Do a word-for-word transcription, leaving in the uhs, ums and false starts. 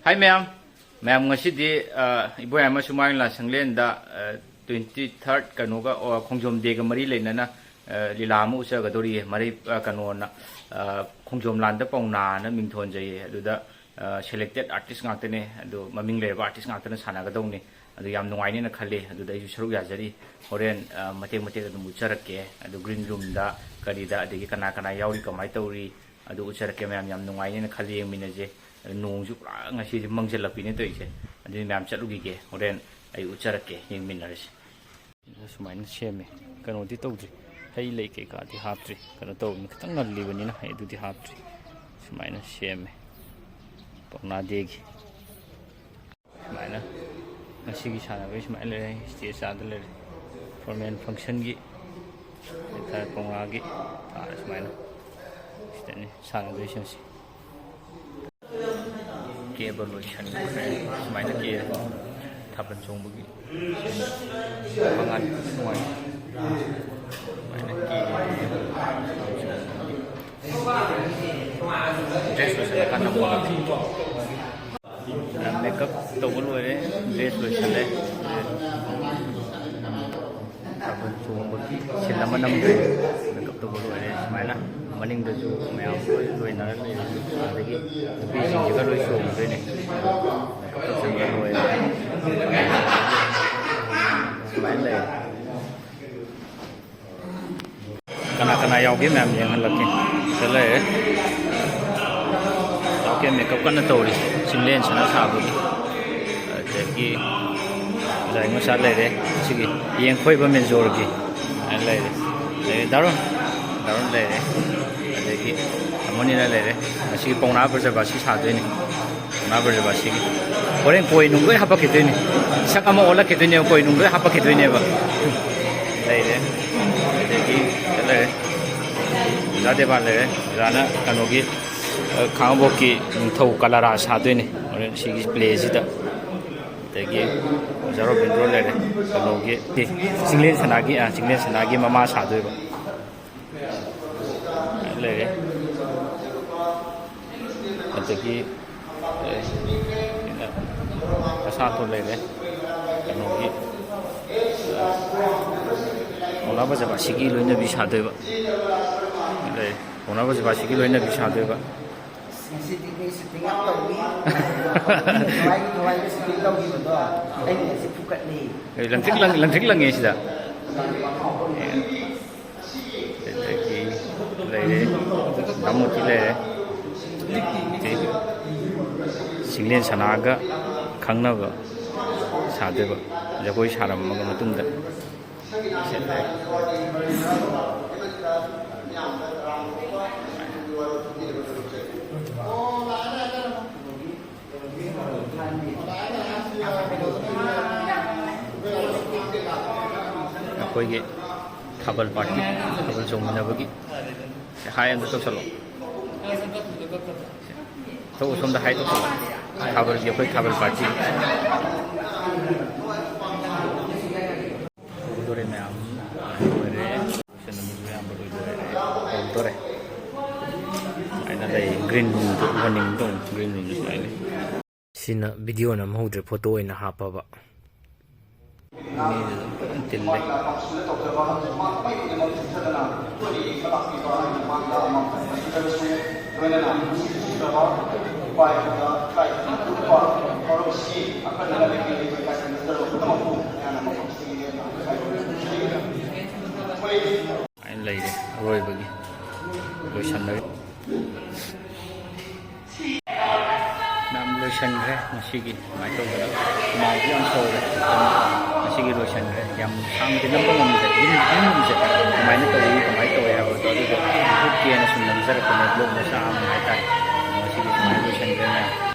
ꯍꯥꯏ ꯃꯌꯥꯝ, ꯃꯌꯥꯝ ꯉꯁꯤꯗꯤ, ꯑ, ꯏꯕꯣꯌꯥꯏꯃ ꯁꯨꯃꯥꯡ ꯂꯤꯂꯥ ꯁꯪꯂꯦꯟꯗ, ꯑ, twenty third ꯀꯩꯅꯣꯒ, ꯑꯣ, ꯈꯣꯡꯖꯣꯝ ꯗꯦꯒ ꯃꯔꯤ ꯂꯩꯅꯅ, ꯑ, ꯂꯤꯂꯥ ꯑꯃ ꯎꯠꯆꯒꯗꯧꯔꯤꯌꯦ꯫ ꯃꯔꯩ, ꯑ, ꯀꯩꯅꯣꯅ, ꯑ, ꯈꯣꯡꯖꯣꯝ ꯂꯥꯟꯗ ꯄꯥꯎꯅꯥꯅ ꯃꯤꯡ ꯊꯣꯟꯖꯩꯌꯦ꯫ ꯑꯗꯨꯗ, ꯑ, selected artist ꯉꯥꯛꯇꯅꯦ꯫ ꯑꯗꯨ ꯃꯃꯤꯡ ꯂꯩꯔꯕ artist ꯉꯥꯛꯇꯅ ꯁꯥꯟꯅꯒꯗꯧꯅꯤ꯫ ꯑꯗꯨ ꯌꯥꯝ ꯅꯨꯡꯉꯥꯏꯅꯦꯅ ꯈꯜꯂꯤ꯫ ꯑꯗꯨꯗ ꯑꯩꯁꯨ ꯁꯔꯨꯛ ꯌꯥꯖꯔꯤ꯫ ꯍꯣꯔꯦꯟ, ꯑ, ꯃꯇꯦꯛ ꯃꯇꯦꯛ ꯑꯗꯨꯝ ꯎꯠꯆꯔꯛꯀꯦ꯫ ꯑꯗꯨ green roomꯗ ꯀꯔꯤꯗ, ꯑꯗꯒꯤ ꯀꯅꯥ ꯀꯅꯥ ꯌꯥꯎꯔꯤ, ꯀꯃꯥꯏꯅ ꯇꯧꯔꯤ, ꯑꯗꯨ ꯎꯠꯆꯔꯛꯀꯦ꯫ ꯃꯌꯥꯝ ꯌꯥꯝ ꯅꯨꯡꯉꯥꯏꯅꯦꯅ ꯈꯜꯂꯤ, ꯌꯦꯡꯃꯤꯟꯅꯁꯦ꯫ ꯑꯗꯨ ꯅꯣꯡꯁꯨ ꯄꯨꯔꯥ ꯉꯁꯤꯗꯤ ꯃꯪꯁꯤꯜꯂꯛꯄꯤꯅꯦ ꯇꯧꯔꯤꯁꯦ꯫ ꯑꯗꯨꯗꯤ ꯃꯌꯥꯝ ꯆꯠꯂꯨꯈꯤꯒꯦ, ꯍꯣꯔꯦꯟ ꯑꯩ ꯎꯠꯆꯔꯛꯀꯦ, ꯌꯦꯡꯃꯤꯟꯅꯔꯁꯤ꯫ ꯁꯨꯃꯥꯏꯅ ꯁꯦꯝꯃꯦ꯫ ꯀꯩꯅꯣꯗꯤ ꯇꯧꯗ꯭ꯔꯤ, ꯍꯩ ꯂꯩ ꯀꯩꯀꯥꯗꯤ ꯍꯥꯞꯇ꯭ꯔꯤ꯫ ꯀꯩꯅꯣ ꯇꯧꯕꯅꯤ, ꯈꯤꯇꯪ ꯉꯜꯂꯤꯕꯅꯤꯅ ꯍꯩ ꯑꯗꯨꯗꯤ ꯍꯥꯞꯇ꯭ꯔꯤ꯫ ꯁꯨꯃꯥꯏꯅ ꯁꯦꯝꯃꯦ ꯄꯥꯎꯅꯥ ꯗꯦꯒꯤ꯫ ꯁꯨꯃꯥꯏꯅ ꯉꯁꯤꯒꯤ ꯁꯥꯟꯅꯕꯒꯤ ꯁꯨꯃꯥꯏꯅ ꯂꯩꯔꯦ, stage ꯑꯥꯗ ꯂꯩꯔꯦ꯫ Formal functionꯒꯤ ꯍꯥꯏꯇꯥꯔꯦ, ꯄꯥꯎꯅꯥꯒꯤ ꯊꯥꯔꯦ ꯁꯨꯃꯥꯏꯅ꯫ ꯁꯤꯗꯅꯤ ꯁꯥꯟꯅꯗꯣꯏꯁꯤꯡꯁꯦ꯫ ꯀꯦꯕ ꯂꯣꯏꯁꯟꯈ꯭ꯔꯦ꯫ ꯁꯨꯃꯥꯏꯅ ꯀꯦ ꯊꯥꯕꯜ ꯆꯣꯡꯕꯒꯤ ꯃꯉꯥꯜ ꯅꯨꯡꯉꯥꯏ꯫ ꯁꯨꯃꯥꯏꯅ ꯀꯦ dress ꯂꯣꯏꯁꯜꯂꯀꯥꯟꯗ ꯑꯃꯨꯛ ꯍꯥꯞꯄꯤ꯫ Makeup ꯇꯧꯕ ꯂꯣꯏꯔꯦ, dress ꯂꯣꯏꯁꯜꯂꯦ꯫ ꯊꯥꯕꯜ ꯆꯣꯡꯕꯒꯤ scene ꯑꯃ ꯅꯝꯗꯣꯏꯅꯦ꯫ Makeup ꯇꯧꯕ ꯂꯣꯏꯔꯦ꯫ ꯁꯨꯃꯥꯏꯅ ꯃꯅꯤꯡꯗꯁꯨ ꯃꯌꯥꯝ ꯂꯣꯏ ꯂꯣꯏꯅꯔ ꯂꯩꯔꯦ꯫ ꯑꯗꯒꯤ ꯅꯨꯄꯤꯁꯤꯡꯁꯤꯒ ꯂꯣꯏ ꯆꯣꯡꯗꯣꯏꯅꯦ꯫ Makeup ꯇꯧꯁꯟꯕ ꯂꯣꯏꯔꯦ꯫ ꯁꯨꯃꯥꯏꯅ ꯂꯩꯔꯦ꯫ ꯀꯅꯥ ꯀꯅꯥ ꯌꯥꯎꯒꯦ ꯃꯌꯥꯝ ꯌꯦꯡꯍꯜꯂꯛꯀꯦ꯫ ꯁꯤꯗ ꯂꯩꯔꯦ꯫ ꯆꯥꯎꯀꯦ makeup ꯀꯟꯅ ꯇꯧꯔꯤ꯫ ꯆꯤꯡꯂꯦꯟ ꯁꯅꯥ ꯁꯥꯕꯒꯤ꯫ ꯑꯗꯒꯤ ꯑꯣꯖꯥ ꯏꯃꯣꯆꯥ ꯂꯩꯔꯦ꯫ ꯁꯤꯒꯤ ꯌꯦꯡꯈꯣꯏꯕ ꯃꯦꯖꯣꯔꯒꯤ ꯑꯗꯨꯃꯥꯏꯅ ꯂꯩꯔꯦ꯫ ꯑꯗꯒꯤ ꯗꯥꯔꯨꯟ, ꯗꯥꯔꯨꯟ ꯂꯩꯔꯦ꯫ ꯑꯗꯒꯤ ꯇꯥꯃꯣꯅꯤꯅ ꯂꯩꯔꯦ꯫ ꯉꯁꯤꯒꯤ ꯄꯥꯎꯅꯥ ꯕ꯭ꯔꯖꯕꯥꯁꯤ ꯁꯥꯗꯣꯏꯅꯤ꯫ ꯄꯥꯎꯅꯥ ꯕ꯭ꯔꯖꯕꯥꯁꯤꯒꯤ꯫ ꯍꯣꯔꯦꯟ ꯀꯣꯏ ꯅꯨꯡ ꯂꯣꯏ ꯍꯥꯄꯛꯈꯤꯗꯣꯏꯅꯤ꯫ ꯁꯛ ꯑꯃ ꯑꯣꯜꯂꯛꯈꯤꯗꯣꯏꯅꯦꯕ, ꯀꯣꯏ ꯅꯨꯡ ꯂꯣꯏ ꯍꯥꯄꯛꯈꯤꯗꯣꯏꯅꯦꯕ꯫ ꯂꯩꯔꯦ꯫ ꯑꯗꯒꯤ ꯂꯩꯔꯦ꯫ ꯑꯣꯖꯥ ꯗꯦꯕꯥꯟ ꯂꯩꯔꯦ꯫ ꯑꯣꯖꯥꯅ ꯀꯩꯅꯣꯒꯤ, ꯑ, ꯈꯥꯉꯕꯣꯛꯀꯤ ꯅꯤꯡꯊꯧ ꯀꯂꯥꯔꯥ ꯁꯥꯗꯣꯏꯅꯤ ꯍꯣꯔꯦꯟ ꯁꯤꯒꯤ playꯁꯤꯗ꯫ ꯑꯗꯒꯤ ꯑꯣꯖꯥ ꯔꯣꯕꯤꯟꯗ꯭ꯔꯣ ꯂꯩꯔꯦ꯫ ꯀꯩꯅꯣꯒꯤ, ꯑꯦ, ꯆꯤꯡꯂꯦꯟ ꯁꯅꯥꯒꯤ, ꯑ, ꯆꯤꯡꯂꯦꯟ ꯁꯅꯥꯒꯤ ꯃꯃꯥ ꯁꯥꯗꯣꯏꯕ꯫ ꯂꯩꯔꯦ꯫ ꯑꯗꯒꯤ, ꯑꯦ, ꯑꯁꯥꯠꯇꯣ ꯂꯩꯔꯦ꯫ ꯀꯩꯅꯣꯒꯤ, ꯑ, ꯄꯥꯎꯅꯥ ꯕꯖꯕꯥꯁꯤꯒꯤ ꯂꯣꯏꯅꯕꯤ ꯁꯥꯗꯣꯏꯕ ꯂꯩꯔꯦ꯫ ꯄꯥꯎꯅꯥ ꯕꯖꯕꯥꯁꯤꯒꯤ ꯂꯣꯏꯅꯕꯤ ꯁꯥꯗꯣꯏꯕ꯫ ꯉꯁꯤꯗꯤ ꯃꯤ ꯁꯨꯇꯤꯡ ꯌꯥꯝ ꯇꯧꯏ꯫ ꯊꯋꯥꯏꯒꯤ ꯊꯋꯥꯏꯒꯤ ꯁꯨꯇꯤꯡ ꯇꯧꯈꯤꯕꯗꯣ ꯑꯩꯅ ꯉꯁꯤ ꯐꯨꯒꯠꯂꯤ꯫ ꯑꯦ, ꯂꯪꯇ꯭ꯔꯤꯛ ꯂꯪ-, ꯂꯪꯇ꯭ꯔꯤꯛ ꯂꯪꯉꯦ ꯁꯤꯗ꯫ ꯑꯦ, ꯑꯗꯒꯤ ꯂꯩꯔꯦ, ꯗꯥꯃꯨꯇꯤ ꯂꯩꯔꯦ꯫ ꯁꯤ ꯆꯤꯡꯂꯦꯟ ꯁꯅꯥꯒ ꯈꯪꯅꯕ ꯁꯥꯗꯣꯏꯕ, ꯖꯒꯣꯏ ꯁꯥꯔꯝꯃꯒ ꯃꯇꯨꯡꯗ꯫ ꯑꯩꯈꯣꯏꯒꯤ ꯊꯥꯕꯜ ꯄꯥꯔꯇꯤ, ꯊꯥꯕꯜ ꯆꯣꯡꯃꯤꯟꯅꯕꯒꯤ ꯍꯥꯏ ꯑꯝꯇ ꯇꯧꯁꯜꯂꯣ꯫ ꯊꯣꯛꯎ ꯁꯣꯝꯗ ꯍꯥꯏ ꯇꯧꯁꯜꯂꯣ꯫ ꯊꯥꯕꯜꯒꯤ, ꯑꯩꯈꯣꯏ ꯊꯥꯕꯜ ꯄꯥꯔꯇꯤ꯫ ꯍꯧꯗꯣꯔꯦ ꯃꯌꯥꯝ, ꯂꯣꯏꯔꯦ꯫ ꯂꯣꯏꯁꯤꯟꯅꯕꯁꯨ ꯑꯌꯥꯝꯕ ꯂꯣꯏ ꯂꯣꯏꯔꯦ꯫ ꯍꯧꯗꯣꯔꯦ꯫ ꯁꯨꯃꯥꯏꯅ ꯂꯩ꯫ ꯒ꯭ꯔꯤꯟ ꯔꯨꯝꯗꯨ ꯎꯍꯟꯅꯤꯡꯕ ꯇꯧꯕꯅꯤ꯫ ꯒ꯭ꯔꯤꯟ ꯔꯨꯝꯗꯨ ꯁꯨꯃꯥꯏꯅ ꯂꯩ꯫ ꯁꯤꯅ ꯚꯤꯗꯤꯑꯣ ꯅꯝꯍꯧꯗ꯭ꯔꯦ, ꯐꯣꯇꯣ ꯑꯣꯏꯅ ꯍꯥꯞꯄꯕ꯫ ꯃꯤꯁꯦ ꯑꯗꯨꯝ ꯐꯖꯅ ꯇꯤꯜꯂꯦ꯫ ꯑꯩꯅ ꯂꯩꯔꯦ ꯑꯔꯣꯏꯕꯒꯤ ꯂꯣꯏꯁꯟꯅꯕ꯫ ꯌꯥꯝ ꯂꯣꯏꯁꯟꯈ꯭ꯔꯦ ꯉꯁꯤꯒꯤ꯫ ꯁꯨꯃꯥꯏꯅ ꯇꯧꯗꯅ ꯍꯨꯃꯥꯡꯁꯨ ꯌꯥꯝ ꯁꯧꯔꯦ꯫ ꯉꯁꯤꯒꯤ ꯂꯣꯏꯁꯟꯈ꯭ꯔꯦ꯫ ꯌꯥꯝ ꯁꯥꯡꯅꯗꯤ ꯅꯝꯕ ꯉꯝꯗꯦ꯫ ꯌꯨꯝ, ꯌꯨꯝꯒꯤꯁꯦ ꯀꯃꯥꯏꯅ ꯇꯧꯏ, ꯀꯃꯥꯏꯅ ꯇꯧꯏ ꯍꯥꯏꯕꯗꯣ ꯑꯗꯨꯗꯣ ꯎꯠꯀꯦꯅ ꯁꯨꯝ ꯅꯝꯖꯔꯛꯄꯅꯦ꯫ ꯕ꯭ꯂꯣꯛ ꯃꯆꯥ ꯑꯃ ꯍꯥꯏꯇꯥꯔꯦ꯫ ꯉꯁꯤꯒꯤ ꯁꯨꯃꯥꯏꯅ ꯂꯣꯏꯁꯟꯈ꯭ꯔꯦ ꯃꯌꯥꯝ꯫